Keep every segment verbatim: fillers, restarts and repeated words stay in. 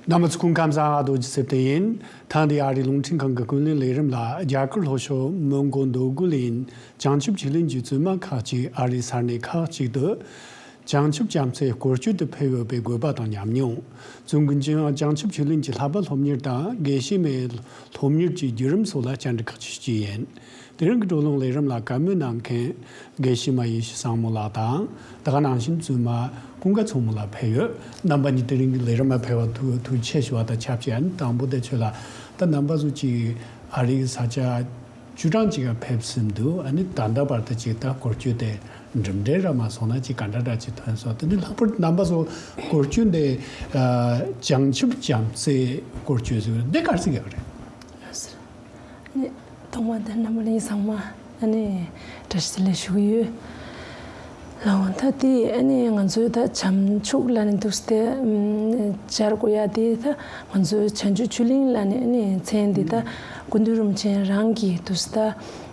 རྣམ་པ་ཚོ་སྐུ་ཁམས་བཟང་། ཨ་རྡོ་རྗེ་སེབ་ཏེ་ཡིན། ཐེངས་འདིའི་ཨ་རིའི་རླུང་འཕྲིན་ཁང་གི་ཀུན་གླེང་ལས་རིམ་ལ་རྒྱ་གར་ལྷོ་ཕྱོགས་མོན་གྷོ་འདོད་རྒུ་ལ་ཡིན། བྱང་ཆུབ་ཆོས་གླིང་གི་བཙུན་མ་ཁག་ཅིག་ཨ་རིའི་ས་གནས་ཁག་ཅིག་ཏུ་བྱང་ཆུབ་བྱམས་བརྩེའི་སྐོར་སྐྱོད་དུ་ཕེབས་ཡོད་པའི་དགོས་པ་དང་ཉམས་མྱོང་། བཙུན་དགོན་ཆེན་བྱང་ཆུབ་ཆོས་གླིང་གི་བསླབ་པ་སློབ་གཉེར་དང་དགེ་བཤེས་མའི་སློབ་གཉེར་གྱི་བརྒྱུད་རིམ་སོགས་ལ་བཅར་འདྲི་ཁག་ཅིག་ཞུས་ཡིན། དེ་རིང་གི་བགྲོ་གླེང་ལས་རིམ་ལ་བཀའ་མོལ་གནང་མཁན་དགེ་བཤེས་མ་ཡེ་ཤེས་བཟང་མོ་ལགས་དང་། དེ་ག་ནང་བཞིན་བཙུན་མ་ཀུན་དགའ་མཚོ་མོ་ལགས་ཕེབས་ཡོད། རྣམ་པ་གཉིས་དེ་རིང་གི་ལས་རིམ་ལ་ཕེབས་པར་ཐུགས་ཐུགས་རྗེ་ཆེ་ཞུ་བ་དང་ཆབས་ཅིག་ཨ་ནི་དང་པོ་དེ་ཁྱོད་ལ་ད་རྣམ་པ་ཚོ་ཅིག་ཨ་རིའི་ས་ཆ་བཅུ་གྲངས་ཅིག་ལ་ཕེབས་ཟིན་འདུག་ཨ་ནི་ད་ལྟ་བར་དུ་ཅིག་ད་སྐོར་སྐྱོད་དེ་གྲུབ་འབྲས་ར་མ་སོང་ན་ཅིག་ག་འདྲ་འདྲ་ཅིག་ཐོན་སོང་། དེ་ནི་ལྷག་པར་རྣམ་པ་ཚོ་སྐོར་སྐྱོད་འདི་བྱང་ཆུབ་བྱམས་བརྩེའི་སྐོར་སྐྱོད་ཟེར་བ་འདི་ག་རེ་ཟེར་གྱི་ཡོད་རེད། ནི་ཐོག་མ་དེ་རྣམ་པ་ལྷན་རྒྱས་ཚང་མ་ཨ་ནི་བཀྲ་ཤིས་བདེ་ལེགས་ཞུ་གི་ཡོད། ལགས་འོང་། ད་དེ་ཨ་ནི་ང་ཚོའི་ད་བྱང་ཆུབ་ལབ་ནས་འདུག་སྟེ་ཨམ་སྦྱར་དགོས་ཡ་དེ་ད་ང་ཚོའི་བྱང་ཆུབ་ཆོས་གླིང་ལབ་ནས་ཨ་ནི་མཚན་དེ་ད་སྐུ་མདུན་རིན་པོ་ཆེ་རང་གིས་འདུག་སྟེ་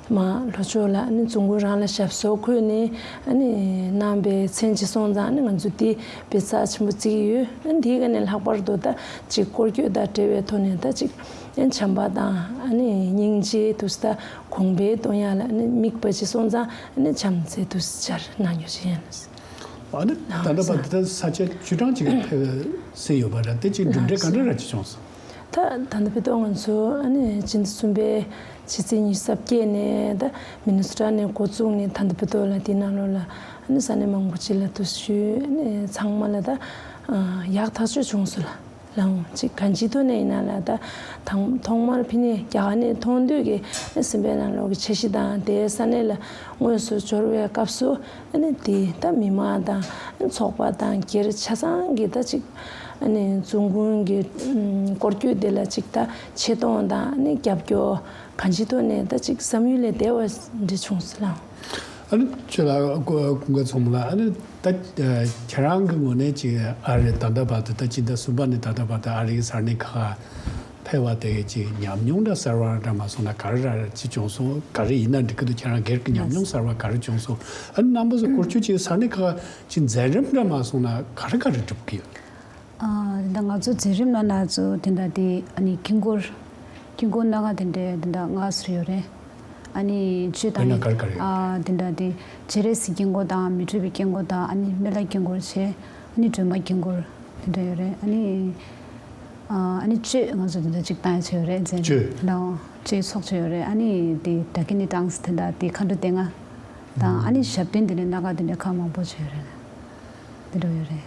ད་མ་ལྷོ་ཕྱོགས་ལ་ཨ་ནི་བཙུན་དགོན་རང་ལ་ཞབས་སོར་འཁོད་ནས་ཨ་ནི་གནང་བའི་མཚན་ཅིག་སོང་ཙང་ཨ་ནི་ང་ཚོ་དེ་དཔེ་རྩ་ཆེན་པོ་བརྩི་གི་ཡོད། ཨ་ནི་དེའི་སྒང་ནས་ལྷག་པར་དུ་ད་ཅིག་སྐོར་སྐྱོད་དང་འབྲེལ་བའི་ཐོག་ནས་ད་ཅིག་ཨ་ནི་བྱམས་པ་དང་ཨ་ནི་སྙིང་རྗེ་དུ་ད་གོང་འཕེལ་གཏོང་ཡ་ལ་ཨ་ནི་དམིགས་པ་ཅིག་སོང་ཙང་ཨ་ནི་བྱམས་བརྩེ་དུ་སྦྱར་གནང་རྒྱུ་ཞིག་ཡིན། ཨ་ནི་ད་ལྟ་བར་དུ་ད་ས་ཆ་བཅུ་གྲངས་ཅིག་ཕེབས་ཟིན་ཡོད་པ་རེད། དེ་ཅིག་གྲུབ་འབྲས་ག་འདྲ་ར་ཅིག་བྱུང་སོང་། ད་ད་ལྟ་བར་དུ་ང་ཚོ་ཨ་ནི་ཕྱི་ཟླ་གསུམ་པའི་ཕྱི་ཚེས་ཉི་ཤུ་རྩ་བརྒྱད་ནས་ད་མི་ནི་སོ་ཊ་ནས་འགོ་བཙུགས་ནས་ད་ལྟ་བར་དུ་ལ་དེའི་ནང་ལོགས་ལ་ཨ་ནི་ས་གནས་མང་པོ་ཅིག་ལ་དུ་ཞུས། ཨ་ནི་ཚང་མ་ལ་ད་ཡག་ཐག་ཆོད་བྱུང་སོང་ལ། ལའང་ཅིག་གང་ཅིའི་ཐོག་ནས་ཡིན་ན་ལ་ད་དང་ཐོག་མར་ཕི་ནས་རྒྱ་གར་ནས་མཐོང་དུས་ཀྱི་སེམས་པའི་ནང་ལོགས་ཀྱི་འཆར་གཞི་དང་དེའི་ས་གནས་ལ་དངོས་སུ་འབྱོར་བའི་སྐབས་སུ་ཨ་ནི་དེ་ད་མི་མང་དང་ཚོགས་པ་དང་སྒེར་ཆ་ཚང་གི་ད་ཅིག་ཨ་ནི་བཙུན་དགོན་གྱི་སྐོར་སྐྱོད་དེ་ལ་ཅིག་ད་ཆེ་མཐོང་དང་ཨ་ནི་རྒྱབ་སྐྱོར་གང་ཅིའི་ཐོག་ནས་ད་ཅིག་བསམ་ཡུལ་ལས་འདས་པ་འདྲ་བྱུང་སོང་ལ། ཨ་ནི་ཁྱོད་ལ་ཀུན་དགའ་མཚོ་མོ་ལགས། ཨ་ནི་ད་ཁྱེད་རང་གི་ངོས་ནས་ཅིག་ཨ་རི་ད་ལྟ་བར་དུ་ད་སྤྱི་ཟླ་གསུམ་པ་ནས་ད་ལྟ་བར་དུ་ཨ་རིའི་ས་གནས་ཁག་ཕེབས་པ་དེ་གི་ཅིག་ཉམས་མྱོང་འདྲ་གསར་བ་འདྲ་མ་སོང་ན་ག་རེ་ར་ཅིག་བྱུང་སོང་། ག་རེ་ཡིན་ན་འགྲིག་གི་འདུག་ཁྱེད་རང་སྒེར་གྱི་ཉམས་མྱོང་གསར་བ་ག་རེ་བྱུང་སོང་། ཨ་ནི་རྣམ་པ་ཚོ་སྐོར་སྐྱོད་ཅིག་ས་གནས་ཁག་ཅིག་མཛད་རིམ་འདྲ་མ་སོང་ན་ག་རེ་ག་རེ་སྒྲུབ་ཀྱི་ཡོད། ཨ་ད་ང་ཚོ་མཛད་རིམ་ནང་ན་ཚོ་དེ་འདྲ་དེ་ཨ་ནི་དཀྱིལ་འཁོར་དཀྱིལ་འཁོར་སྣ་ཁ་དེ་འདྲའི་དེ་འདྲ་ལྔ་ཙམ་ཡོད་རེད། ཨ་ནི་ཆོས་དང་དཔེར་ན་ག་རེ་ག་རེ་ཡོད། ཨ་དེ་འདྲ་དེ་སྤྱན་རས་གཟིགས་དཀྱིལ་འཁོར་དང་མི་འཁྲུགས་པའི་དཀྱིལ་འཁོར་དང་ཨ་ནི་སྨན་བླ་དཀྱིལ་འཁོར་བྱས། ཨ་ནི་སྒྲོལ་མ་དཀྱིལ་འཁོར་དེ་འདྲ་ཡོད་རེད། ཨ་ནི་ཨ་ཨ་ནི་གཅོད་ང་ཚོ་དེ་འདྲ་གཅིག་བཏང་ཡ་ཅིག་ཡོད་རེད་མཛད་རིམ་གཅོད། ལའོ་གཅོད་ཚོགས་ཅིག་ཡོད་རེད། ཨ་ནི་དེ་ད་ཀི་ནི་ཏང་སི་དེ་འདྲ་དེ་མཁའ་འགྲོ་སྡེ་ལྔ་དང་ཨ་ནི་ཞབས་བརྟན་དེ་འདྲའི་སྣ་ཁ་དེ་འདྲའི་ཁག་མང་པོ་ཅིག་ཡོད་རེད། དེ་འདྲ་ཡོད་རེད།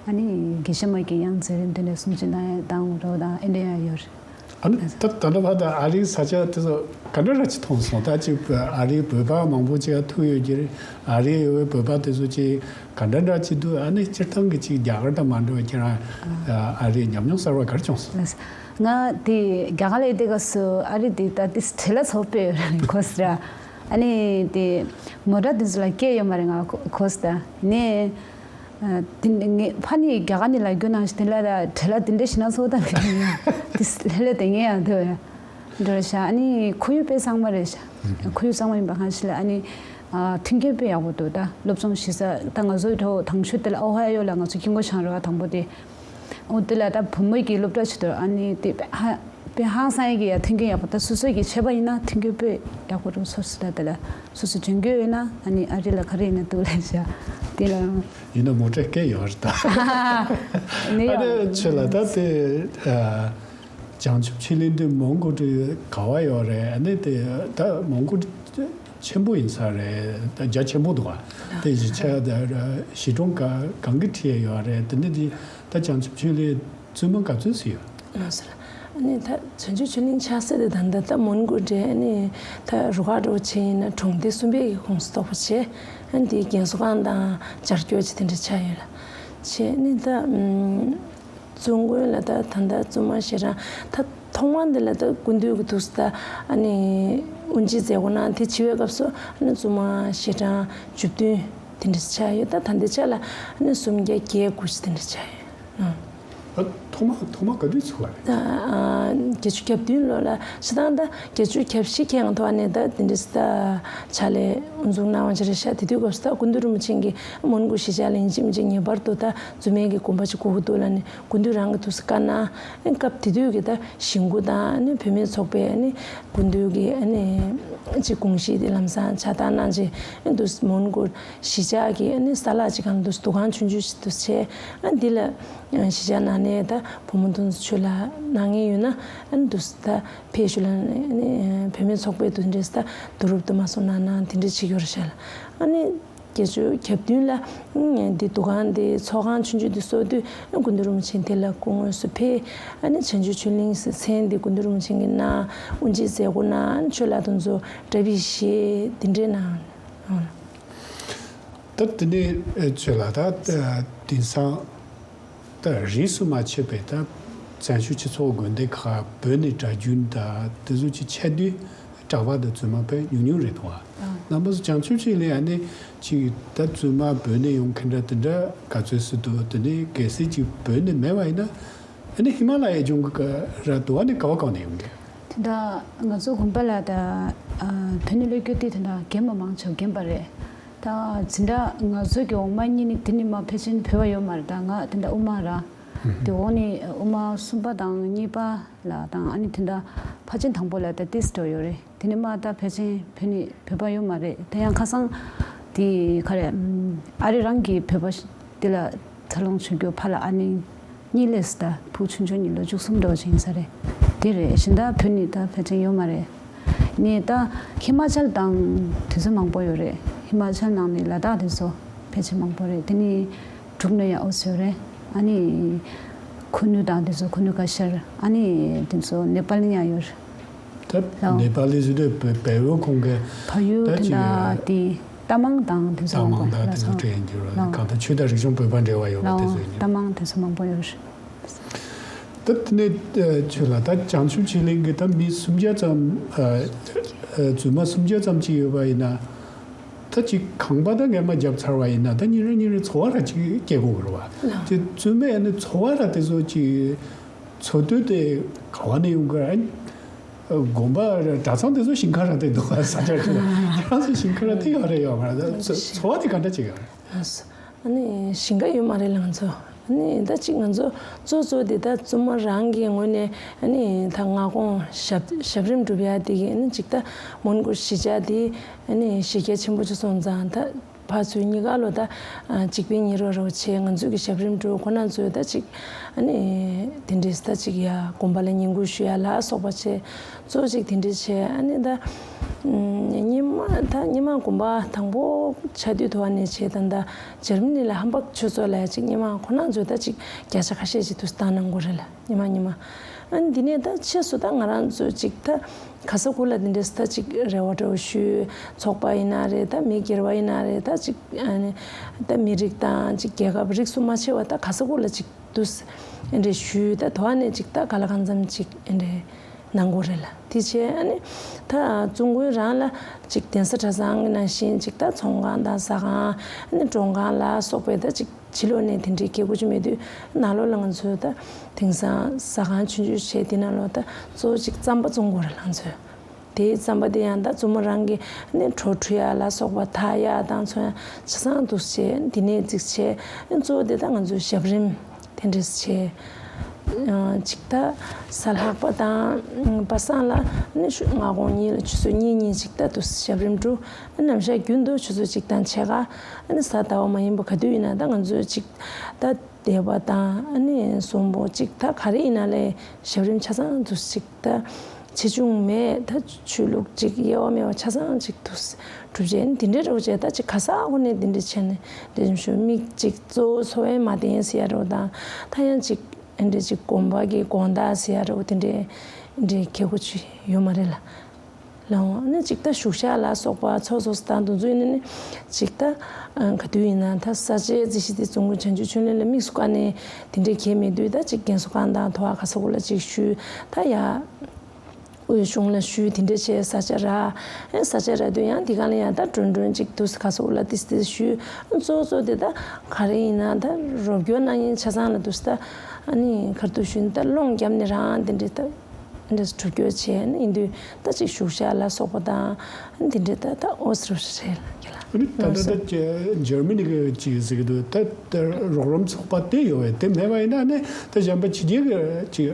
ཨ་ནི་དགེ་བཤེས་མ་གི་ཡང་མཛད་རིམ་དེ་འདྲ་གསུང་ཆོས་གནང་ཡ་དང་འགྲོ་དང་ཨེ་འདྲ་ཡང་ཡོད་རེད། ཨ་ནི་ད་ད་ལྟ་བར་དུ་ཨ་རིའི་ས་ཆ་དེ་ཚོ་ག་འདྲ་ར་ཅིག་མཐོང་སོང་། ད་ཅིག་ཨ་རིའི་བོད་པ་མང་པོ་ཅིག་ཐུག་ཡོད་ཀྱི་རེད། ཨ་རིའི་བོད་པ་དེ་ཚོ་ཅིག་ག་འདྲ་འདྲ་ཅིག་འདུག་ཨ་ནི་སྤྱིར་བཏང་གི་ཅིག་རྒྱ་གར་དང་མ་འདྲ་བའི་ཁྱེད་རང་ཨ་རིའི་ཉམས་མྱོང་གསར་བ་ག་རེ་བྱུང་སོང་། ལགས། ང་དེ་རྒྱ་གར་ལ་ཡོད་དུས་སྐབས་སུ་ཨ་རི་དེ་ད་དེ་བྲེལ་བ་ཚ་པོ་དཔེ་ཡོད་རེད་གོ་སི་ར། ཨ་ནི་དེ་མོ་ཊ་དེ་ཚོ་ལ་སྐད་ཡོད་མ་རེད་ང་གོ་གོ་སི་ད་ནས། ཨ་དེ་ནས་ངས་ཕ་ནི་རྒྱ་གར་ནས་ལབ་རྒྱུ་ནང་བཞིན་དེ་ལ་ད་བྲེལ་བ་དེ་འདྲ་ཞིག་ན་ཚོགས་ད་མི་འདུག་ཡ་དེ་ལྷ་ལྷ་དེ་ངས་ཡང་དེ་བ་ཡ་འདྲ་ཤག་ཨ་ནི་ཁོར་ཡུག་དཔེ་གཙང་མ་རེད་ཤག་ཁོར་ཡུག་གཙང་མ་ཡིན་པ་གང་ཞིག་ལ་ཨ་ནི་ཨ་མཐུན་རྐྱེན་དཔེ་ཡག་པོ་འདུག་ད་སློབ་སྦྱོང་ཞིག་ས་ད་ང་ཚོའི་གྲོགས་དང་ཆོས་དེ་ལ་ཨོ་ཧ་ཡོ་ལ་ང་ཚོ་དཀྱིལ་འཁོར་བཞེངས་རོགས་དང་པོ་དེ། འོ་དེ་ལ་ད་བུ་མོ་གི་སློབ་གྲྭ་ཞིག་འདུག་ཨ་ནི་དེ་དཔེ་ཧ་དཔེ་ཧང་སང་ཡས་ཀྱི་ཡ་མཐུན་རྐྱེན་ཡག་པོ་ད་སོ་སོ་གི་ཆད་པ་ཡིན་ན་མཐུན་རྐྱེན་དཔེ་ཡག་པོ་འདུག་སོ་སོ་ད་དེ་ལ་སོ་སོ་འཇོན་གྱི་ཡོད་ན་ཨ་ནི་ཨ་རི་ལ་ག་རེ་ཡིན་ན་འདུག་ལབ་བྱ་དེ་ལ། ཡིན་ན་མོ་ཊ་སྐད་ཡོད་རེད་ད། ནི་ཨ་ནི་ཡང་ཆོས་ལ་ད་དེ་ཨ་བྱང་ཆུབ་ཆོས་གླིང་དེ་མོན་གྷོ་དེ་ག་བ་ཡོད་རེད། ཨ་ནི་དེ་ད་མོན་གྷོ་དེ་ཆེན་པོ་ཡིན་ས་རེད། ད་རྒྱ་ཆེན་པོ་འདུག་ག་དེ་བཞིན་ཆ་ད་གཞིས་གྲོང་ག་གང་གི་འཁྲིས་ཡོད་རེད། དེ་ནི་དེ་ད་བྱང་ཆུབ་ཆོས་གླིང་བཙུན་མ་ག་ཚོད་ཙམ་ཡོད། ལགས་སོ། ཨ་ནི་ད་བྱང་ཆུབ་ཆོས་གླིང་ཆགས་སྲིད་དེ་ད་ལྟ་ད་མོན་གྷོ་དེ་ཨ་ནི་ད་རུ་ཁག་འདྲ་བོ་བྱས་ཡིན་ན་གྲོང་སྡེ་གསུམ་པའི་གི་ཁོངས་སུ་གཏོགས་པ་བྱས། ཨ་ནི་དེའི་རྒན་གསོ་ཁང་དང་བཅའ་སྐྱོར་བྱས་དེ་འདྲ་ཆགས་ཡོད་ལ། བྱས་ཨ་ནི་ད་ཨམ། བཙུན་དགོན་ལ་ད་ད་ལྟ་བཙུན་མ་ཞལ་གྲངས་ད་ཐོག་མ་འདི་ལ་ད་སྐུ་མདུན་གྱི་དུས་སུ་ད་ཨ་ནི་དབུ་འབྱེད་མཛད་སྒོ་གནང་དེ་བྱེད་པའི་སྐབས་སུ་ཨ་ནི་བཙུན་མ་ཞལ་གྲངས་བཅུ་བདུན་དེ་འདྲ་ཆགས་ཡོད། ད་ད་ལྟའི་ཆ་ལ་ཨ་ནི་སུམ་བརྒྱ་བརྒྱད་དགུ་ཞིག་དེ་འདྲ་ཆགས་ཡོད། ཨ། ད་ ཐོག་མ་ཐོག་མ་ག་དུས་ཚུགས་པ་རེད། ད་ཨ་བརྒྱད་ཅུ་གྱ་བདུན་ལོ་ལ་ཤི་ཐང་ད་བརྒྱད་ཅུ་གྱ་བཞི་ཁེངས་ཐོག་ནས་ད་དེ་འདྲ་ད་ཕྱག་ལས་དབུ་འཛུགས་གནང་བ་ཅི་རེད་ཤག་དེ་དུས་སྐབས་སུ་ད་སྐུ་མདུན་རིན་པོ་ཆེ་གིས་མོན་གྷོ་གཞིས་ཆགས་ལ་ཡིན་གཅིག་མིན་གཅིག་ངེས་པར་དུ་ད་རྫུན་མའི་གི་དགོན་པ་ཅིག་དགོས་ཀྱི་འདུག་ལབ་ནས་སྐུ་མདུན་རང་གི་ཐུགས་སུ་བཀའ་གནང་། སྐབས་དེ་དུས་ཀྱི་ད་གཞིས་འགོ་དང་ནི་བུད་མེད་ཚོགས་པའི་ནི་སྐུ་མདུན་གྱི་ནི་ཅིག་དགོངས་གཞི་དེ་ལམ་སང་ཕྱག་བསྟར་གནང་རྗེས་དུ་མོན་གྷོ་གཞིས་ཆགས་ཀྱི་ནི་ས་ལག་ཅིག་གང་དུ་འདུ་ཁང་ཆུང་ཆུང་ཞིག་ཏུ་བྱས། འདི་ལ་གཞིས་ཆགས་ནང་ནས་ད་བུ་མོ་དུང་ཆོས་ལ་གནང་མཁན་ཡོད་ན་དུ་ད་ཕེབས་ཞུ་ལ་ནི་བུད་མེད་ཚོགས་པའི་དུ་འདྲེས་ད་བསྡུ་རུབ་ཏུ་མ་སོང་ན་ན་དེ་འདྲ་ཅིག་ཡོད་རེད་ཤག་ལ། ཨ་ནི་བརྒྱད་ཅུ་གྱ་བདུན་ལ་འདི་འདུ་ཁང་འདི་ཚོགས་ཁང་ཆུང་ཆུང་འདི་བཟོ་དུས་སྐུ་མདུན་རིན་པོ་ཆེ་འདི་ལ་སྐུ་དངོས་སུ་ཕེབས། ཨ་ནི་བྱང་ཆུབ་ཆོས་གླིང་ཟེར་མཚན་འདི་སྐུ་མདུན་རིན་པོ་ཆེ་གིས་གནང་། དབུ་འབྱེད་མཛད་སྒོ་གནང་། ཆོས་ལ་དུ་ཚོ་གྲྭ་པའི་གཞས་འདི་འདྲའི་གནང་། ད་དེ་ནས་ཆོས་ལ་ད་དེང་སང་ད་རིས་སུ་མ་ཆད་པའི་ད་བྱང་ཆུབ་སྤྱི་ཚོགས་དགོན་སྡེ་ཁག་བོད་ནས་གྲྭ་རྒྱུན་ད་དེ་ཚོ་ཅིག་ཆགས་དུས་གྲྭ་པ་དང་རྫུན་མ་དཔེ་ཉུང་ཉུང་རེད་འདུག་ཨ། རྣམ་པ་ཚོ་བྱང་ཆུབ་ཆོས་གླིང་ཨ་ནི་ཅིག་ད་རྫུན་མ་བོད་ནས་ཡོང་མཁན་འདྲ་དེ་འདྲ་ག་ཚོད་སུ་འདུག་དེ་ནས་གལ་སྲིད་ཅིག་བོད་ནས་མེད་པ་ཡིན་ན་ཨ་ནི་ཧི་མ་ལ་ཡའི་ལྗོངས་ཀྱི་ར་འདུག་ཨ་ནི་ག་བ་གང་ནས་ཡོང་གི། དེ་འདྲ་ང་ཚོ་དགོན་པ་ལ་ད་བོད་ནས་སླེབས་རྒྱུ་དེ་དེ་འདྲ་རྒན་མ་མང་ཆེ་བ་རྒན་པ་རེད། ད་འཛིན་གྲྭ་ང་ཚོ་གི་འོག་མ་གཉིས་ནི་དེ་ནི་མ་ཕལ་ཆེར་བོད་པ་ཡོད་མ་རེད། ད་ང་དེ་འདྲ་དབུ་མ་ར་དེ་འོག་ནི་དབུ་མ་གསུམ་པ་དང་གཉིས་པ་ལ་དང་ཨ་ནི་དེ་འདྲ་ཕལ་ཆེར་དང་པོ་ལ་ད་ཏིས་འགྲོ་ཡོད་རེད། དེ་ནི་མ་ད་ཕལ་ཆེར་བོད་ནི་བོད་པ་ཡོད་མ་རེད། དེ་ཡང་ཁ་སང་དེ་ག་རེད་ཨ་རི་རང་གི་བོད་པ་དེ་ལ་འཚར་ལོངས་བྱུང་རྒྱུ་ཕ་ལ་ཨ་ནི་གཉིས་ལས་ད་བུ་ཆུང་ཆུང་གཉིས་ལོ་བཅུ་གསུམ་འགྲོ་བཞིན་ས་རེད། དེ་རེད་གཞན་དག་བོད་ནི་ད་ཕལ་ཆེར་ཡོད་མ་རེད། ནི་ད་ཧི་མ་ཅལ་དང་དེ་ཚོ་མང་པོ་ཡོད་རེད། ཧི་མ་ཅལ་ནང་ནི་ལ་དྭགས་དེ་ཚོ་ཕལ་ཆེར་མང་པོ་རེད། དེ་ནི་འབྲུག་ནས་ཡང་ཨོ་ཚོ་ཡོད་རེད། ཨ་ནི་ཁུ་ནུ་དང་དེ་ཚོ་ཁུ་ནུ་ཀ་ཤར་ཨ་ནི་དེ་ཚོ་ནེ་པ་ལི་ཡང་ཡོད་རེད། ད་ལའོ། ནེ་པ་ལི་ཟེར་དུས་བལ་བལ་བོ་ཁོང་གི་ཕ་ཡུལ་ད་དེ་ཅིག་འདྲ་དེ་རྟ་མང་དང་དེ་ཚོ་རྟ་མང་དང་དེ་ཚོ་ལའོ། དྲན་གྱི་རེད། ལའོ། གང་ལྟར་ཆོས་དང་རིག་གཞུང་བོད་པ་འབྲེལ་བ་ཡོད་པ་དེ་ཚོ་ཡིན། རྟ་མང་དེ་ཚོ་མང་པོ་ཡོད་རེད། ད་དེ་ནས་ཆོས་ལ་ད་བྱང་ཆུབ་ཆོས་གླིང་གི་ད་མི་སུམ་བརྒྱ་ཙམ་རྫུན་མ་སུམ་བརྒྱ་ཙམ་ཅིག་ཡོད་པ་ཡིན་ན། ད་ཅིག་ཁང་པ་ད་ངས་མ་བརྒྱབ་ཚར་བ་ཡིན་ན་ད་ཉིན་རེ་ཉིན་རེ་འཚོ་བ་ར་ཅིག་སྐྱེལ་དགོས་ཀྱི་རེད་བ། ཅིག་རྫུན་མས་ནི་འཚོ་བ་ར་དེ་ཚོ་ཅིག་འཚོ་དུས་དེ་ག་བ་ནས་ཡོང་གི་རེད། དགོན་པ་ར་གྲྭ་ཚང་དེ་ཚོ་ཞིང་ཁ་ར་དེ་འདུག་བ། ས་ཆ་ཁྱོད་ཁྱེད་རང་ཚོ་ཞིང་ཁ་ར་དེ་ཡོད་རེད་ཡོད་མ་རེད། ད་འཚོ་འཚོ་བ་དེ་ག་འདྲ་ཅིག་ཡོད་རེད། ཨ་ནི་ཞིང་ཁ་ཡོད་མ་རེད་ལ་ང་ཚོ། ཨ་ནི་ད་ཅིག་ང་ཚོ་གཙོ་གཙོ་དེ་ད་བཙུན་མ་རང་གི་ངོས་ནས་ཨ་ནི་ད་མངའ་ཁོངས་ཞབས་ཞབས་རིམ་སྒྲུབ་ཡ་དེ་གི་ཨ་ནི་ཅིག་ད་མོན་གྷོ་གཞིས་ཆགས་དེ་ཨ་ནི་གཞི་རྒྱ་ཆེན་པོ་ཅིག་སོང་ཙང་ད་ཕར་ཚུར་གཉིས་ཀ་ལོ་ད་ཅིག་པའི་ཉེ་རོ་རོ་བྱས་ང་ཚོ་གི་ཞབས་རིམ་སྒྲུབ་ཁོ་ན་ཚོས་ད་ཅིག་ཨ་ནི་དེ་འདྲས་ད་ཅིག་ཡ་དགོན་པ་ལ་བསྙེན་བཀུར་ཞུ་ཡ་ལ་སོགས་པ་བྱས། གཙོ་ཆེ་དེ་འདྲ་བྱས་ཨ་ནི་ད། ཉི་མ་ད་ཉི་མ་དགོན་པ་དང་པོ་ཆགས་དུས་ཐོག་ནས་བྱས་ད་ད་འཇར་མ་ནི་ལ་ཧམ་པ་ཆོས་ཚོགས་ལ་ཅིག་ཉི་མ་ཁོ་ན་ཚོས་ད་ཅིག་བརྒྱ་ཆ་ཁ་ཤས་ཅིག་ཏུ་བཏང་གནང་དགོས་རེད་ལ་ཉི་མ་ཉི་མ། ཨ་ནི་འདི་ནས་ད་ཕྱིས་སུ་ད་ང་རང་ཚོས་ཅིག་ད་ག་ས་གུ་ལ་འདི་འདྲས་ད་ཅིག་རེ་བ་འདྲ་བོ་ཞུས། ཚོགས་པ་ཡིན་ན་རེད། ད་མི་སྒེར་བ་ཡིན་ན་རེད། ད་ཅིག་ཨ་ནི་ད་མི་རིགས་དང་ཅིག་རྒྱལ་ཁབ་རིགས་སུ་མ་ཕྱེ་བ་ད་ག་ས་གུ་ལ་ཅིག་དུས་ཨེ་འདྲས་ཞུས། ད་དོ་ཨ་ནས་ཅིག་ད་ག་ལ་གང་འཚམ་ཅིག་ཨེ་འདྲས་གནང་དགོས་རེད་ལ། དེ་བྱས་ཨ་ནི་ད་བཙུན་དགོན་རང་ལ་ཅིག་གདན་ས་གྲྭ་ཚང་གི་ནང་བཞིན་ཅིག་ད་ཚོང་ཁང་དང་ཟ་ཁང་ཨ་ནི་མགྲོན་ཁང་ལ་སོགས་པའི་ད་ཅིག་ཕྱི་ལོགས་ནས་དེ་འདྲས་སྐད་གོ་ཅིག་མེད་དུས་ནང་ལོགས་ལ་ང་ཚོས་ད་དེང་སང་ཟ་ཁང་ཆུང་ཆུང་བྱས་དེ་ནང་ལོགས་ད་གཙོ་བོ་ཅིག་རྩམ་པ་བཙོང་དགོས་རེད་ལ་ང་ཚོས། དེའི་རྩམ་པ་དེ་ཡང་ད་བཙུན་མོ་རང་གི་ནི་གྲོ་འཁྲུ་ཡ་ལ་སོགས་པ་ཐག་ཡ་དང་ཚོ་ཡང་ཆ་ཚང་འདུག་བྱས་འདི་ནས་རྩིག་བྱས་གཙོ་བོ་དེ་ད་ང་ཚོའི་ཞབས་རིམ་དེ་འདྲས་བྱས། ཅིག་ད་གཟའ་ལྷག་པ་དང་པ་སངས་ལ་ནི་མངའ་ཁོངས་གཉིས་ལ་ཆུ་ཚོད་གཉིས་གཉིས་ཅིག་ད་དུ་ཞབས་རིམ་འགྲོ། ནམ་ཞག་རྒྱུན་དུ་ཆུ་ཚོད་གཅིག་དང་ཕྱེད་ཀ་ནི་གཟའ་ཟླ་བ་མ་ཡིན་པ་ག་དུས་ཡིན་ན་ད་ང་ཚོའི་ཅིག་ད་སྡེ་པ་དང་ནི་གསུམ་པོ་ཅིག་ད་ག་རེ་ཡིན་ན་ལས་ཞབས་རིམ་ཆ་ཚང་དུ་ཅིག་ད། ཆེ་ཆུང་མེད། ད་ཆོས་ལུགས་ཅིག་དབྱེ་བ་མེད་པ་ཆ་ཚང་ཅིག་ཏུ་གྲུབ་རྗེས་འདི་འདྲའི་རོགས་བྱས་ད་ཅིག་ག་ས་ཧོ་ནས་འདི་འདྲ་བྱས་ནས་འདི་འདྲ་ཞུ་མིག་ཅིག་གཙོ་བོ་འཚོ་བའི་མ་བསྟེན་ཟེར་ཡ་རོགས་དང་ད་ཡང་ཅིག་འདི་འདྲ་ཅིག་དགོན་པ་གི་དགོང་དག་ཟེར་ཡ་རོགས་འདི་འདྲའི་འདི་འདྲའི་ཁེ་གོ་ཅིག་ཡོད་མ་རེད་ལ། ལའོ་ནི་ཅིག་ད་བཞུགས་ཤག་ལ་སོགས་པ་ཚོགས་གཙོ་སྟངས་དུ་འཛུལ་ནས་ནི་ཅིག་ད་ག་དུས་ཡིན་ན་ད་ས་ཆའི་རྩིས་གཞི་དེ་བཙུན་དགོན་བྱང་ཆུབ་ཆོས་གླིང་ལ་དམིགས་སུ་བཀར་ནས་དེ་འདྲའི་གལ་མེད་དུས་ད་ཅིག་རྒན་གསོ་ཁང་དང་ཐོག་ག་ས་གོ་ལ་ཅིག་ཞུས་ད་ཡ། དབུས་གཞུང་ལ་ཞུས། དེ་འདྲ་བྱས་ས་ཆ་རག་ཨེ་ས་ཆ་རག་དུས་ཡང་དེ་ག་ལ་ཡང་ད་མགྲོན་མགྲོན་ཅིག་འདུག་སེ་ག་སོགས་ལ་ཏིས་ཏིས་ཞུས། གཙོ་བོ་གཙོ་དེ་ད་ག་རེ་ཡིན་ན་ད་རོགས་སྐྱོར་གནང་མཁན་ཆ་ཚང་ལ་འདུག་སེ་ད་ཨ་ནི་ག་རེ་འདུག་ཞུས་ན་ད་སློང་བརྒྱབ་ནས་རང་དེ་འདྲ་ད་འདྲ་སྒྲུབ་སྐྱོར་བྱས་ནས་ཡིན་དུས་ད་ཅིག་བཞུགས་ཤག་ལ་སོགས་པ་དང་འདི་འདྲ་ད་ད་ཨོ་སི་རུ་རེད་ལ་རྒན་ལགས། ཨ་ནི་ད་ལྟ་ད་ཅི་འཇར་མ་ནི་གི་ཅིག་ཟེར་གི་འདུག་ད་ད་རོགས་རམ་ཚོགས་པ་དེ་ཡོད་པས། དེ་མེད་པ་ཡིན་ན་ནི་ད་གཞན་པ་ཕྱི་རྒྱལ་གི་ཅིག་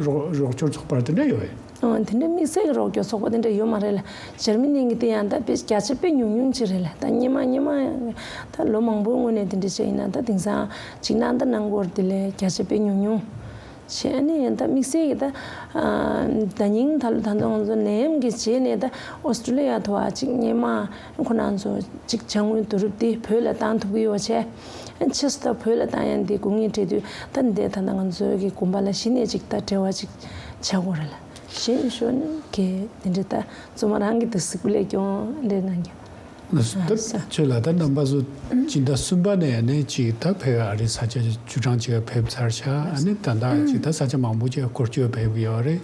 རོགས་རོགས་སྐྱོར་ཚོགས་པ་དེ་འདྲ་ཡོད་པས། ཨོ་དེ་འདྲ་དམིགས་བསལ་གྱི་རོགས་སྐྱོར་ཚོགས་པ་དེ་འདྲ་ཡོད་མ་རེད་ལ། འཇར་མ་ནི་གི་དེ་ཡང་ད་དཔེ་བརྒྱ་ཆ་དཔེ་ཉུང་ཉུང་ཅིག་རེད་ལ། ད་སྔོན་མ་སྔོན་མ་ད་ལོ་མང་པོའི་སྔོན་ནས་དེ་འདྲ་བྱས་ཡིན་ན་ད་དེང་སང་ཅིག་གནང་ད་གནང་གོ་རེད། དེ་ལས་བརྒྱ་ཆ་དཔེ་ཉུང་ཉུང་། བྱས་ནས་ད་དམིགས་བསལ་གྱི་ད་ཨ་ཟླ་ཉིན་ད་ལོ་ད་ལྟ་ང་ཚོ་ནད་ཡམས་ཀྱི་རྗེས་ནས་ད་ཨོ་སི་ཀྲོ་ལི་ཡ་དུ་བ་ཅིག་སྔོན་མ་ཁོ་རང་ཚོ་ཅིག་ཅ་དངོས་བསྡུ་རུབ་དེ་བོད་ལ་བཏང་ཐུབ་ཀྱི་ཡོད་བྱས། ཨ་ཕྱིས་སུ་ད་བོད་ལ་བཏང་ཡ་འདི་དགོས་ངེས་འཕྲད་དུས་ད་འདི་ད་ལྟ་ང་ཚོའི་གི་དགོན་པ་ལ་གཞི་ནས་ཅིག་ད་འབྲེལ་བ་ཅིག་བྱ་དགོས་རེད་ལ། གཞན་ཤོ་ནི་གི་འདི་འདྲ་ད་བཙུན་མ་རང་གི་འདུག་སེ་སྐུ་ལས་སྐྱོང་འདྲ་གནང་གི། ད་ཁྱོད་ལ་ད་རྣམ་པ་ཚོ་སྤྱི་ཟླ་གསུམ་པ་ནས་ནས་ཅིག་ད་བོད་ཨ་རི་ས་ཆ་བཅུ་གྲངས་ཅིག་ཕེབས་ཚར་ཤག་ཨ་ནི་ད་ལྟ་ཅིག་ད་ས་ཆ་མང་པོ་ཅིག་སྐོར་སྐྱོད་ཕེབས་ཀྱི་ཡོད་རེད།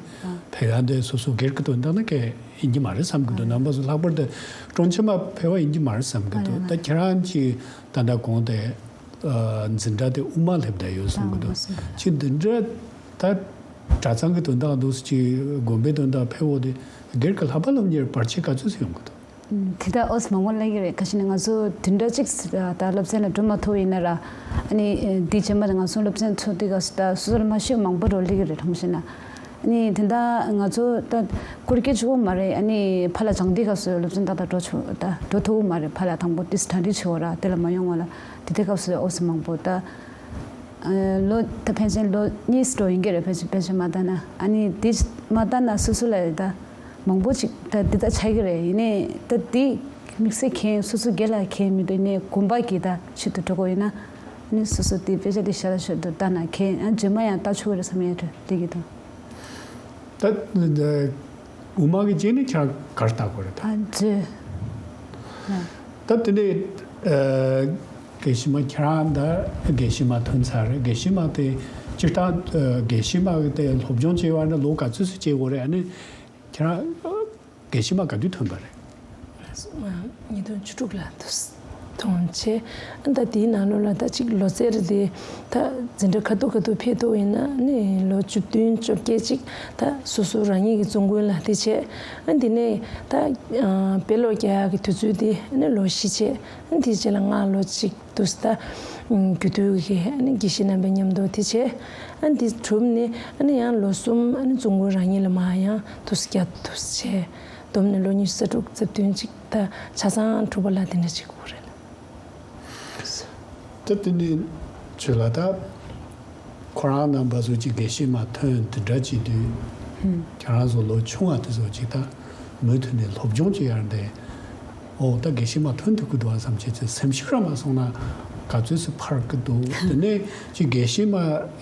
བོད་ཨ་འདི་སོ་སོ་སྒེར་གྱི་དོན་དག་ནི་གལ་ཡིན་གྱི་མ་རེད་བསམ་གྱི་འདུག་རྣམ་པ་ཚོ་ལྷག་པར་དུ་གྲོང་ཁྱེར་མ་ཕེབས་པ་ཡིན་གྱི་མ་རེད་བསམ་གྱི་འདུག་ད་ཁྱེད་རང་ཅིག་ད་ལྟ་དགོངས་ཏེ་འཛིན་གྲྭ་དེ་དབུ་མ་སླེབས་བསྡད་ཡོད་གསུང་གི་འདུག་ཅིག་འདི་འདྲ་ད་གྲྭ་ཚང་གི་དོན་དག་འདུག་ཅིག་དགོན་པའི་དོན་དག་ཕེབས་འོ་དེ་སྒེར་གྱི་བསླབ་པ་སློབ་གཉེར་བར་ཆད་ག་ཚོད་ཙམ་ཡོང་གི་འདུག་དེ་ལྟར་ཨོ་སི་མང་པོ་སླེབས་ཀྱི་རེད། ཁ་ཤས་ནི་ང་ཚོ་དེ་འདྲ་གཅིག་ད་སློབ་ཚན་ལ་འགྲོ་མ་ཐུབ་ཡིན་ན་ར། ཨ་ནི་དེ་རྗེས་མ་ང་ཚོ་སློབ་ཚན་ཚུགས་དུས་སྐབས་སུ་ད་སོ་སོར་མ་ཤེས་མང་པོ་འགྲོ་སླེབས་ཀྱི་རེད། དྲང་པོ་བཤད་ན། ཨ་ནི་དེ་འདྲ་ང་ཚོ་ད་སྐོར་སྐྱོད་བྱེད་དགོས་མ་རེད། ཨ་ནི་ཕར་ལ་སྦྱང་དུས་སྐབས་སུ་སློབ་ཚན་ཏག་ཏག་འགྲོ་ཆོག་ད་འགྲོ་ཐུབ་མ་རེད། ཕར་ལ་དང་པོ་ཏིས་གྲ་སྒྲིག་བྱེད་དགོས་ར། དེ་ལ་མ་ཡོང་བ་ལ་དེ་དུས་སྐབས་སུ་ཨོ་སི་མང་པོ་ད། ལོ་ད་ཕལ་ཆེར་ལོ་གཉིས་འགྲོ་ཡིན་གྱི་རེད། ཕལ་ཆེར་ཕལ་ཆེར་མ་ལྟ་ན། ཨ་ནི་དེ་མ་ལྟ་ན་སོ་སོ་ལ་ད་མང་པོ་ཅིག་ད་འདི་ལྟ་ཆགས་ཀྱི་རེད། ཡིན་ནའི་ད་དེ་དམིགས་བསལ་མཁན་སོ་སོ་སྒེར་ལ་མཁན་མི་འདུག་ནས་དགོན་པ་གི་ད་ཆེད་དུ་འགྲོ་དགོས་ཡིན་ན། ཨ་ནི་སོ་སོ་དེ་དཔེ་ཆ་དེ་ཞར་ལ་ཞར་དུ་ལྟ་ན་མཁན། ཨ་རྗེས་མ་ཡང་ལྟ་ཆོག་གི་རེད་བསམ་ཡས་འདྲ་སླེབས་ཀྱི་འདུག་ད་དབུ་མ་གི་རྗེས་ནས་ཁྱེད་རང་གར་ལྟ་དགོས་རེད་ད། ཨ་རྗེས། ད་དེ་ནས་ཨ་དགེ་བཤེས་མ་ཁྱེད་རང་ད་དགེ་བཤེས་མ་ཐོན་ཚར་རེད། དགེ་བཤེས་མ་དེ་སྤྱིར་བཏང་ཨ་དགེ་བཤེས་མ་གི་དེ་སློབ་སྦྱོང་བྱེད་པ་ན་ལོ་ག་ཚོད་ཙམ་བྱེད་དགོས་རེད། ཨ་ནི་ཁྱེད་རང་ཨ་དགེ་བཤེས་མ་ག་དུས་ཐོན་པ་རེད། ཉིས་སྟོང་བཅུ་དྲུག་ལ་འདུག་སེ་ཐོན་བྱས། ཨ་ད་དེའི་ནང་ལོགས་ལ་ད་ཅིག་ལོ་ཙཱ་རེད་དེ། ད་འཛིན་གྲྭ་ཁ་ཐུག་ཁ་ཐུག་ཕེབས་ཐུབ་ཡིན་ན་ནི་ལོ་བཅུ་བདུན་བཅོ་བརྒྱད་ཅིག་ད་སོ་སོ་རང་ཉིད་ཀྱི་བཙུན་དགོན་ལ་དེ་བྱས། ཨ་དེ་ནས་ད་ཨ་དཔེ་ཀློག་རྒྱག་ཡག་གི་དུས་ཚོད་དེ་ནི་ལོ་བཞི་བྱས། ཨ་དེའི་རྗེས་ལ་ང་ལོ་གཅིག་འདུག་སེ་ད་རྒྱུད་སྟོད་ཀྱི་ཨ་ནི་དགེ་བཤེས་རྣམ་པའི་མཉམ་དུ་དེ་བྱས། ཨ་དེ་གྲུབ་ནས་ཨ་ནི་ཡང་ལོ་གསུམ་ཨ་ནི་བཙུན་དགོན་རང་ཉིད་ལ་མར་ཡང་འདུག་སེ་བརྒྱབ་འདུག་སེ་བྱས། བསྡོམས་ནས་ལོ་ཉི་ཤུ་རྩ་དྲུག་རྩ་བདུན་ཅིག་ད་ཆ་ཚང་འཁྲུག་པ་ལ་དེ་འདྲ་ཅིག་དགོས་རེད། ད་དེ་ནི་ཁྱོད་ལ་ད་ཁོ་རང་རྣམ་པ་ཚོ་ཅིག་དགེ་བཤེས་མ་ཐོན་དེ་འདྲ་བྱེད་དུས། ཁྱེད་རང་ཚོ་ལོ་ཆུང་བ་དེ་ཚོ་ཅིག་ད་མུ་མཐུད་ནས་སློབ་སྦྱོང་བྱེད་ཡར་འདི། ཨོ་ད་དགེ་བཤེས་མ་ཐོན་ཐུབ་ཀྱི་འདུག་ཨ་བསམ་བྱས་ཚེ་སེམས་ཤུགས་རང་མ་སོང་ན་ག་ཚོད་སུ་འཕར་གི་འདུག་དེ་ནས་ཅིག་དགེ་བཤེས་མ་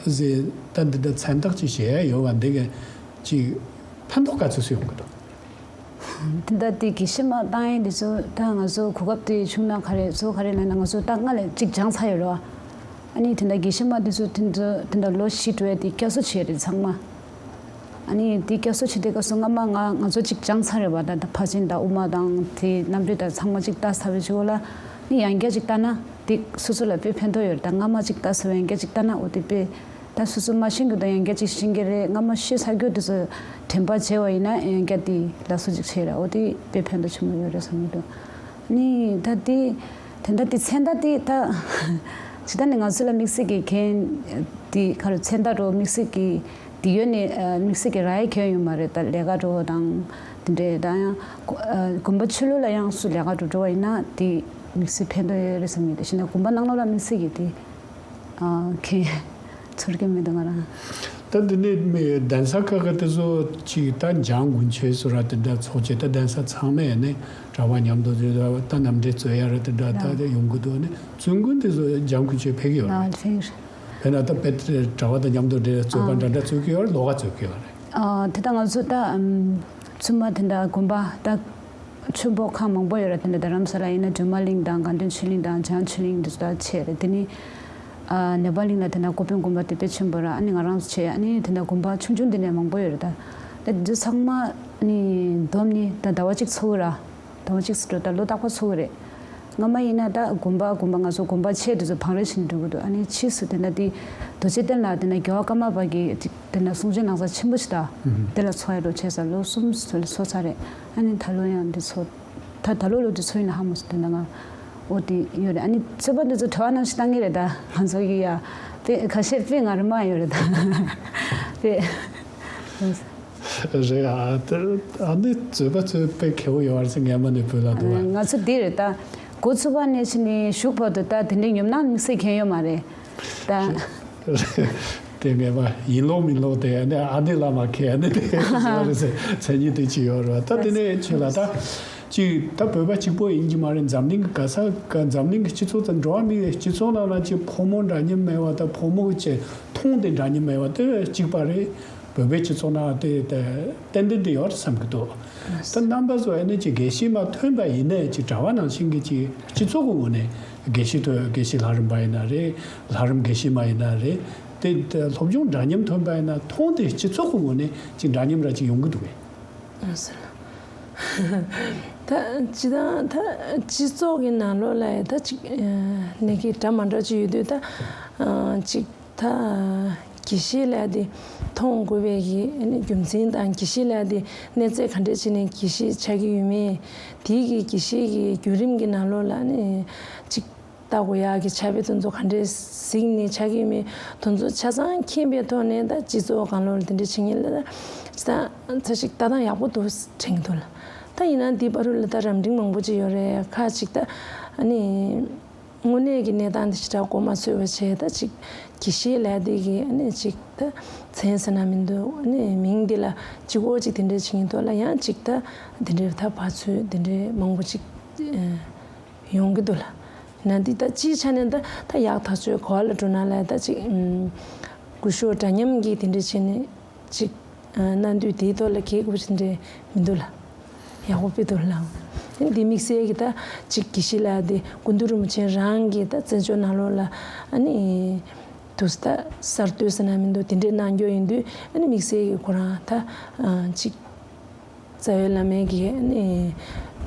ཟེར་ད་འདི་འདྲ་མཚན་རྟགས་ཅིག་བཞེས་ཡ་ཡོད་པ་འདི་ག་ཅིག་ཕན་ཐོགས་ག་ཚོད་སུ་ཡོང་གི་འདུག་དེ་འདྲ་དེ་དགེ་བཤེས་མ་བཏང་ཡས་འདི་ཚོ་ད་ང་ཚོ་གོ་སྐབས་དེ་བྱུང་ན་ག་རེ་ཚོ་ག་རེ་ལབ་ན་ང་ཚོ་ད་སྔ་ལས་གཅིག་སྦྱངས་ཚར་ཡོད་རེད་བ། ཨ་ནི་དེ་འདྲ་དགེ་བཤེས་མ་དེ་ཚོ་དེ་ཚོ་དེ་འདྲ་ལོ་བཞི་འགྲོ་ཡས་དེ་བསྐྱར་གསོ་བྱས་རེད་ཚང་མ། ཨ་ནི་དེ་བསྐྱར་གསོ་བྱེད་དུས་སྐབས་སུ་སྔ་མ་ང་ང་ཚོ་གཅིག་སྦྱངས་ཚར་རེད་བ། ད་ད་ཕར་ཕྱིན་དང་དབུ་མ་དང་དེ་རྣམ་འགྲེལ་དང་ཚང་མ་གཅིག་ལྟ་ཚར་བའི་གཞུག་ལ་ནི་ཡང་བསྐྱར་གཅིག་ལྟ་ན་དེ་སོ་སོ་ལ་དཔེ་ཕན་ཐོགས་ཡོད་རེད། ད་སྔ་མ་གཅིག་ལྟ་ཚར་བ་ཡང་བསྐྱར་གཅིག་ལྟ་ན་འོ་དེ་དཔེ། ད་སོ་སོ་མ་ཤེས་རྒྱུ་དང་ཡང་བསྐྱར་ཅིག་ཤེས་ཀྱི་རེད། སྔ་མ་ཤེས་ཚར་རྒྱུ་དེ་ཚོ་དྲན་པ་བརྗེད་པ་ཡིན་ན་ཡང་བསྐྱར་དེ་ལ་སོ་ཅིག་བྱས་ར། འོ་དེ་དཔེ་ཕན་ཐོགས་ཆེན་པོ་ཡོད་རེད་བསམ་གྱི་འདུག་ནི་ད་དེ་དེ་འདྲ་དེ་མཚན་རྟགས་དེ་ད་ཇི་ལྟར་ནི་ང་ཚོ་ལ་དམིགས་བསལ་གྱི་མཁན་དེ་ག་རེ་མཚན་རྟགས་འགྲོ་དམིགས་བསལ་གྱི་དེ་ཡོད་ནི་དམིགས་བསལ་གྱི་རག་ཡས་མཁན་ཡོད་མ་རེད། ད་ལས་ཀ་འགྲོ་དང་དེ་འདྲས་ད་ཡང་དགོན་པ་ཆོས་ལུགས་ལ་ཡང་སུ་ལས་ཀ་འགྲོ་འགྲོ་བ་ཡིན་ན་དེ་དམིགས་བསལ་ཕན་ཐོགས་ཡོད་རེད་བསམ་གྱི་འདུག་ཤི་ན་དགོན་པ་ནང་ལོགས་ལ་དམིགས་བསལ་གྱི་དེ། ཨ་ཁེ། ཚོར་གྱི་མི་འདུག་ང་རང་། ད་འདི་ནས་མི་གདན་ས་ཁག་ཁག་དེ་ཚོ་ཅིག་ད་འཇང་དགུན་ཆོས་སུ་ར་དེ་འདྲ་ཚོགས་བྱེད། ད་གདན་ས་ཚང་མས་ནི་གྲྭ་པ་མཉམ་དུ་ད་རྣམ་འགྲེལ་རྩོད་ཡ་ར་དེ་འདྲ་ད་ཡོང་གི་འདུག་ནི་བཙུན་དགོན་དེ་ཚོ་འཇང་དགུན་ཆོས་ཕེབས་ཀྱི་ཡོད་རེད། དཔེར་ན་ད་དཔེ་གྲྭ་པ་དང་མཉམ་དུ་འདྲ་རྩོད་པ་འདྲ་འདྲ་རྩོད་ཀྱི་ཡོད་རེད། ལོགས་ཀ་རྩོད་ཀྱི་ཡོད་རེད། ཨ་དེ་ད་ང་ཚོ་ད་བཙུན་མ་དེ་འདྲ་དགོན་པ་ད། ཆོས་འབོར་ཁག་མང་པོ་ཡོད་ར། དེ་འདྲ་རྡ་རམ་ས་ལ་ཡིན་ན་སྒྲོལ་མ་གླིང་དང་དགའ་ལྡན་ཆོས་གླིང་དང་འཇང་ཆོས་གླིང་འདི་ཚོ་ད་བྱས་རེད། དེ་ནི་ཨ་ནེ་པ་གླིང་ལ་དེ་འདྲ་ཀོ་པན་དགོན་པ་དེ་དཔེ་ཆེན་པོ་ར། ཨ་ནི་ང་རང་ཚོ་བྱས། ཨ་ནི་དེ་འདྲ་དགོན་པ་ཆུང་ཆུང་དེ་འདྲ་མང་པོ་ཡོད་རེད་ད། ད་འདི་ཚང་མ་ནི་བསྡོམས་ནི་ད་ཟླ་བ་གཅིག་འཚོ་གི་ར། ཟླ་བ་གཅིག་ཙམ་འགྲོ་ད་ལོ་རྟག་པར་འཚོ་གི་རེད། སྔ་མ་ཡིན་ན་ད་དགོན་པ་དགོན་པ་ང་ཚོ་དགོན་པ་ཆེ་འདི་ཚོ་བང་རིམ་བྱས་ནས་འགྲོ་གི་འདུག་ཨ་ནི་ཕྱིས་སུ་དེ་ན་དེ་རྡོ་རྗེ་གདན་ལ་དེ་ན་རྒྱལ་བ་ཀརྨ་པ་གི་ཅིག་དེ་ན་གསུང་ཆོས་གནང་ས་ཆེན་པོ་ཞིག་ད། དེ་ལ་འཚོ་ཡ་འགྲོ་བྱས་ས་ལོ་གསུམ་ཙམ་ལ་འཚོ་ཚར་རེད། ཨ་ནི་ད་ལོ་ཡང་འདི་འཚོ། ད་ད་ལོ་ལོ་འདི་འཚོ་ཡིན་ན་ཧ་མ་སོང་དེ་ན་ང་འོ་དེ་ཡོད་རེད། ཨ་ནི་རྩོད་པ་འདི་ཚོ་བྲོ་བ་ནང་བཞིན་བཏང་གི་རེད་ད་ང་ཚོ་གི་ཡ། དཔེ་ཁ་ཤས་དཔེ་ང་རེ་མ་ཡོད་རེད་ད་དཔེ། རེད་ཨ། ཨ་ནི་རྩོད་པ་ཚོས་དཔེ་གལ་པོ་ཡོད་རེད་ཟེར་ངས་མ་ནས་བོད་ལ་འདུག་བ། ང་ཚོ་འདི་རེད་ད། འགོ་ཚུགས་པ་ནས་ཕྱིན་ནས་གཞུག་བར་དུ་ད་དེ་འདྲའི་ཉོབ་སྣང་དམིགས་བསལ་གང་ཡོད་མ་རེད་ད། དེ་ངས་མ་ཡིན་ལོག་མིན་ལོག་དེ་ཨ་ནི་ཨ་ནི་བླ་མ་ཁེ་ཨ་ནི་དེ་ཟེར་བ་རེད་ཟེར་མཚན་ཉིད་དེ་ཅི་ཡོད་རེད་བ། ད་དེ་ནས་ཁྱོད་ལ་ད་ཅིག་ད་བོད་པ་གཅིག་པོ་ཡིན་གྱི་མ་རེད། འཛམ་གླིང་གི་ག་ས་ག་འཛམ་གླིང་གི་སྤྱི་ཚོགས་དང་འགྲོ་བ་མིའི་སྤྱི་ཚོགས་ནང་ལ་ཅིག་ཕོ་མོ་འདྲ་མཉམ་མེད་པ་དང་ཕོ་མོ་གི་ཅིག་མཐོང་དེ་འདྲ་མཉམ་མེད་པ་དེ་གཅིག་པ་རེད། བོད་པའི་སྤྱི་ཚོགས་ནང་དེ་དེ་ཏན་ཏན་དེ་ཡོད་བསམ་གྱི་འདུག་ད་རྣམ་པ་ཚོ་ཨ་ནི་ཅིག་དགེ་བཤེས་མ་ཐོན་པ་ཡིན་ནའི་ཅིག་གྲྭ་པ་ནང་བཞིན་གྱི་ཅིག་སྤྱི་ཚོགས་ཀྱི་ངོས་ནས་དགེ་བཤེས་ཐོན་དགེ་བཤེས་ལྷ་རམས་པ་ཡིན་ན་རེད། ལྷ་རམས་དགེ་བཤེས་མ་ཡིན་ན་རེད། དེ་དེ་སློབ་སྦྱོང་འདྲ་མཉམ་ཐོན་པ་ཡིན་ན་མཐོང་དེ་སྤྱི་ཚོགས་ཀྱི་ངོས་ནས་ཅིག་འདྲ་མཉམ་ར་ཅིག་ཡོང་གི་འདུག་གས། ད་སྤྱི་བཏང་ད་སྤྱི་ཚོགས་ཀྱི་ནང་ལོགས་ལ་ད་ཅིག་ནས་ཀྱི་འདྲ་མ་འདྲ་ཅིག་ཡོད་དུས་ད་ཅིག་ད་དགེ་བཤེས་ལབ་དེ་མཐོང་དགོས་པའི་གི་རྒྱུ་མཚན་དང་དགེ་བཤེས་ལབ་དེ་གནས་ཚད་ག་འདྲས་བྱས་ནས་དགེ་བཤེས་ཆགས་ཀྱི་ཡོད་མེད། དེའི་གི་དགེ་བཤེས་ཀྱི་བརྒྱུད་རིམ་གྱི་ནང་ལོགས་ལ་ནི་ཅིག་ལྟ་དགོས་ཡག་གི་ཕྱག་དཔེ་དེ་ཚོ་ག་འདྲས་གཟིགས་ནས་ཆགས་ཀྱི་ཡོད་མེད་དེ་ཚོ་ཆ་ཚང་མཁྱེན་པའི་ཐོག་ནས་ད་སྤྱི་ཚོགས་སྒང་ལོགས་ལ་དེ་འདྲས་བྱེད་མཁན་ལ་ད་ཅིག་ད་ལྟ་ཡག་པོ་འདུག་དྲན་གྱི་འདུག་ལ། ད་ཡིན་ན་འདི་བར་དུ་ལ་ད་རབ་འབྲིང་མང་པོ་ཅིག་ཡོད་རེད་ཁ་ཅིག་ད་ཨ་ནི། དངོས་གནས་ཀྱི་གནས་སྟངས་འདི་ཞེ་དྲག་གོ་མ་ཚོད་པ་བྱས་ད་ཅིག་དགེ་བཤེས་ལབ་དེ་གི་ཨ་ནི་ཅིག་ད་མཚན་ཟེར་ན་མི་འདུག་ཨ་ནི་མིང་འདི་ལ་གཅིག་པོ་ཅིག་དེ་འདྲས་བྱེད་ཀྱི་འདུག་ལ། ཡང་ཅིག་ད་དེ་འདྲས་ད་བར་ཚུད་དེ་འདྲས་མང་པོ་ཅིག་ཨ་ཡོང་གི་འདུག་ལ། ན་འདི་ད་སྤྱིའི་ཆ་ནས་ད་ད་ཡག་ཐག་ཆོད་གོ་བ་ལ་འགྲོ་ན་ལ་ད་ཅིག་ཨ་སྐུ་ཞབས་འདྲ་མཉམ་གྱི་དེ་འདྲས་བྱས་ནས། ཅིག་ཨ་གནང་དུས་དེའི་ཐོག་ལ་གལ་དགོས་པ་ཅིག་འདྲ་མི་འདུག་ལ། ཡག་པོ་དཔེ་འདུག་ལ། ཨ་ནི་འདི་དམིགས་བསལ་གྱི་ད་ཅིག་དགེ་བཤེས་ལགས་དེ་སྐུ་མདུན་རིན་པོ་ཆེ་རང་གི་ད་བཙན་བྱོལ་ནང་ལོགས་ལ་ཨ་ནི་དུས་ད་གསར་གཏོད་ཟེར་ན་མི་འདུག་དེ་འདྲའི་གནང་རྒྱུ་ཡིན་དུས་ཨ་ནི་དམིགས་བསལ་གྱི་ཁོ་རང་ད་ཨ་ཅིག་རྩ་བའི་བླ་མའི་གི་ཨ་ནི་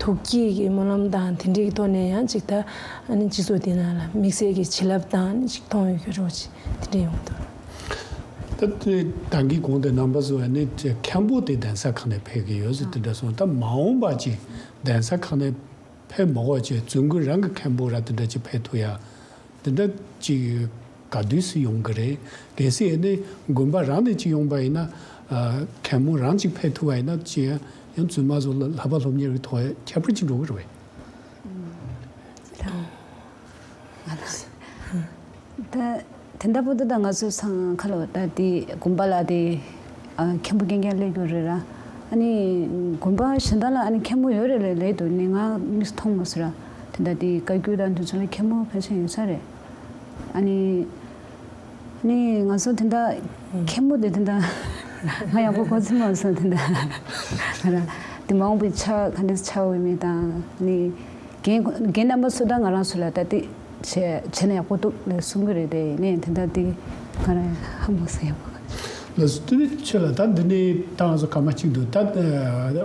ཐུགས་བསྐྱེད་ཀྱི་སྨོན་ལམ་དང་དེ་འདྲའི་ཐོག་ནས་ཡང་ཅིག་ད་ཨ་ནི་སྤྱི་ཚོགས་དེ་ནང་ལ་དམིགས་བསལ་གྱི་བྱིན་རླབས་དང་ཨ་ནི་ཅིག་མཐོང་ཡོད་རྒྱུ་རོགས་ཅིག་དེ་འདྲ་ཡོང་གི་འདུག་ད་ལྟ་གི་གོང་དུ་རྣམ་པ་ཚོ་ནི་མཁན་པོ་དེ་གདན་ས་ཁག་ནས་ཕེབས་ཀྱི་ཡོད་ཟེར་དེ་འདྲ་སོང་། ད་མ་འོངས་པ་ཅིག་གདན་ས་ཁག་ནས་ཕེབས་མ་དགོས་ཅིག་རྫུན་རྐུན་རང་གི་མཁན་པོ་ར་དེ་འདྲ་ཅིག་ཕེབས་ཐུབ་ཡ་དེ་འདྲ་ཅིག་ག་དུས་སུ་ཡོང་གི་རེད། གལ་སྲིད་ནི་དགོན་པ་རང་ནས་ཅིག་ཡོང་པ་ཡིན་ན་མཁན་པོ་རང་ཅིག་ཕེབས་ཐུབ་པ་ཡིན་ན་ཅིག་ཡང་རྫུན་མ་ཚོ་ལ་བསླབ་པ་སློབ་གཉེར་གྱི་ཐོག་ཁྱད་པར་ཅིག་འགྲོ་གི་རེད་པས། ད་དེ་འདྲ་པོ་འདི་ད་ང་ཚོའི་སང་ཁ་ལོ་ད་དེ་དགོན་པ་ལ་དེ་ཨ་མཁན་པོ་རྐྱང་རྐྱང་སླེབས་ཡོད་རེད་ར། ཨ་ནི་དགོན་པ་གཞན་དག་ལ་ཨ་ནི་མཁན་པོ་ཡོད་རེད་ལས་ལས་འདུག་ནི་ང་མིག་མཐོང་མ་སོང་ར། དེ་འདྲ་དེ་བཀའ་བརྒྱུད་དང་དེ་ཚོ་ལ་མཁན་པོ་ཕལ་ཆེར་ཡོད་ས་རེད། ཨ་ནི་ཨ་ནི་ང་ཚོ་དེ་འདྲ་མཁན་པོ་དེ་དེ་འདྲ་ང་ཡག་པོ་གོ་ཚོད་མ་སོང་དེ་འདྲ་ང་ར་དེ་མ་འོངས་པའི་ཆ་ག་འདྲ་ཆགས་འོས་མེད་དང་ནི། རྒན་རྒན་རྣམ་པ་ཚོ་ད་ང་རང་ཚོ་ལ་ད་ལྟ་བྱས་བྱས་ན་ཡག་པོ་འདུག་ལབ་གསུང་གི་རེད་དེ་ནས་དེ་འདྲ་དེ་ང་རང་ཧ་མ་སེ་ཡག་པོ། ལགས་སོ། དེ་ནི་ཁྱོད་ལ་ད་འདི་ནས་ད་ང་ཚོ་སྐར་མ་གཅིག་འདུག་ད་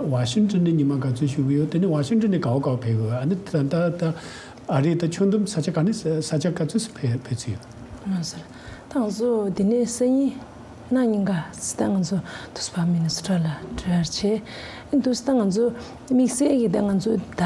ཝ་ཤིང་ཊོན་ནས་ཉི་མ་ག་ཚོད་བཞུགས་ཀྱི་ཡོད། དེ་ནས་ཝ་ཤིང་ཊོན་ནས་ག་བ་ག་བ་ཕེབས་ཀྱི་ཡོད། ཨ་ནི་ད་ད་ད་ཨ་རི་ད་ཁྱོན་བསྡོམས་ས་ཆ་ག་ནས་ས་ཆ་ག་ཚོད་ཕེབས་ཕེབས་ཚུལ་ཡོད། ལགས་སོ། ད་ང་ཚོ་འདི་ནས་སང་ཉིན་གནངས་ཉིན་ཀ་ད་ང་ཚོ་དུས་བབ་མི་ནི་སོ་ཊ་ལ་འགྲོ་ཡར་བྱས། ཨ་ནི་དུས་ད་ང་ཚོ་དམིགས་བསལ་གྱི་ད་ང་ཚོ་ད་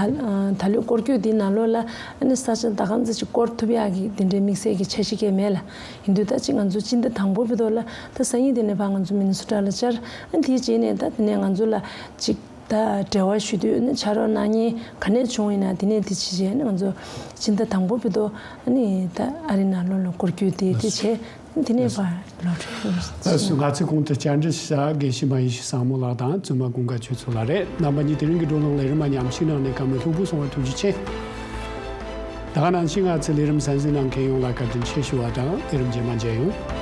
ད་ལོའི་སྐོར་སྐྱོད་འདི་ནང་ལོགས་ལ་ཨ་ནི་ས་ཆ་ད་གང་ཙམ་ཅིག་སྐོར་ཐུབ་ཡག་གི་འདི་འདྲའི་དམིགས་བསལ་གྱི་འཆར་གཞི་གང་ཡང་མེད་ལ། ཡིན་དུས་ད་ཅིག་ང་ཚོ་སྤྱི་ཟླ་དང་པོ་བར་དུ་ལ་ད་སང་ཉིན་དེ་ནས་ཕར་ང་ཚོ་མི་ནི་སོ་ཊ་ལ་བཅར། ཨ་ནི་དེའི་རྗེས་ནས་ད་དེ་ནས་ང་ཚོ་ལ་ཅིག་ད་འབྲེལ་བ་ཞུ་དུས་ནི་ཕྱག་རོགས་གནང་མཁན་ག་ནས་བྱུང་ཡིན་ན་དེ་ནས་དེ་ཕྱི་རྗེས་ནི་ང་ཚོ་སྤྱི་ཟླ་དང་པོ་བར་དུ་ནི་ད་ཨ་རི་ནང་ལོགས་ལ་སྐོར་སྐྱོད་དེ་དེ་བྱས་དེ་ནས་ཕར་ལོག་འགྲོ་ཡོད། ལགས་སོ། ང་ཚོའི་གོང་དུ་བཅར་འདྲི་ཞུ་དགེ་བཤེས་མ་ཡེ་ཤེས་བཟང་མོ་ལགས་དང་བཙུན་མ་ཀུན་དགའ་ཆོས་མཚོ་ལགས་རེད། རྣམ་པ་གཉིས་དེ་རིང་གི་བགྲོ་གླེང་ལས་རིམ་མ་ཉམས་ཞིབ་གནང་ནས་བཀའ་མོལ་ལྷུག་པོ་གསུང་བར་ཐུགས་རྗེ་ཆེ། ད་ག་ནང་བཞིན་ང་ཚོའི་ལས་རིམ་གསན་གཟིགས་གནང་མཁན་ཡོངས་ལ་བཀའ་དྲིན་ཆེ་ཞུ་བ་དང་ལས་རིམ་རྗེས་མ་མཇལ་ཡོང་།